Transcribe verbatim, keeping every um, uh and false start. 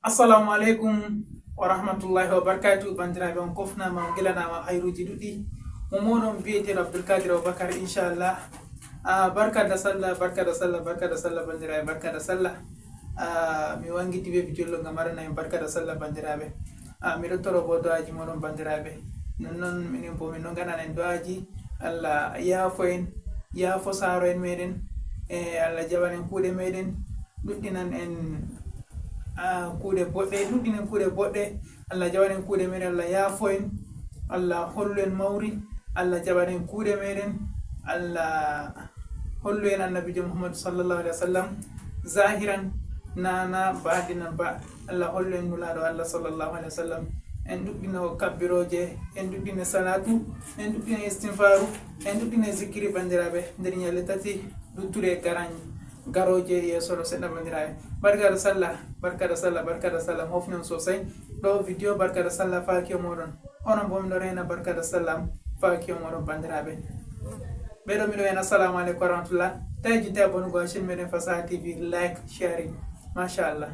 Assalamu alaikum wa rahmatullahi wa barakatuh. Bandiraɓe, on kofnama, on gilanama hayruji ɗuɗɗi. Mo moɗon biyeteɗo Abdulkadir Abubakar, inshallah. Ah, barka da sallah, barka da sallah, barka da sallah, bandiraɓe, barka da sallah. Ah, mi wangiti be bijollo ngam arana en barka da sallah, bandiraɓe. Ah, miɗo toro bo do'aji moɗon, bandiraɓe. Nonnon minen bo min ɗon ngaɗana en do'aji. Allah yaafo en, yaafo saaro en meɗen. E Allah jaɓan en kuuɗe meɗen. Ɗuɗɗinan en, ah, kuuɗe boɗɗe, ɗuɗɗinen kuuɗe boɗɗe. Allah jaɓan en kuuɗe meɗen, Allah yaafo en, Allah hollu en mawri, Allah jaɓan en kuuɗe meɗen, Allah hollu en Annabiijo Muhammadu sallallahu alaihi wasallam, zahiran nana baɗinan ba. Allah hollu en Nulaaɗo Allah sallallahu alaihi wasallam. En ɗuɗɗino kabbirooje, en ɗuɗɗine salatu, en ɗuɗɗine istinfaru, en ɗuɗɗine zikiri, bandiraɓe, nder nyalɗe tati luttuɗe garan garooje yeeso ɗo seɗɗa, bandiraɓe. Barka da sallah, barka da sallah, barka da sallah. Mofnon sosai. Ɗo video barka da sallah faaki o moɗon. Onon bo miɗo rena barka da sallah faaki o moɗon, bandiraɓe. Ɓe ɗo miɗo en assalamu alaikum wa rahmatullah. Ta ejinte abonnugo ha chaîne meɗen Fasaha T V, like, sharing. Masha Allah.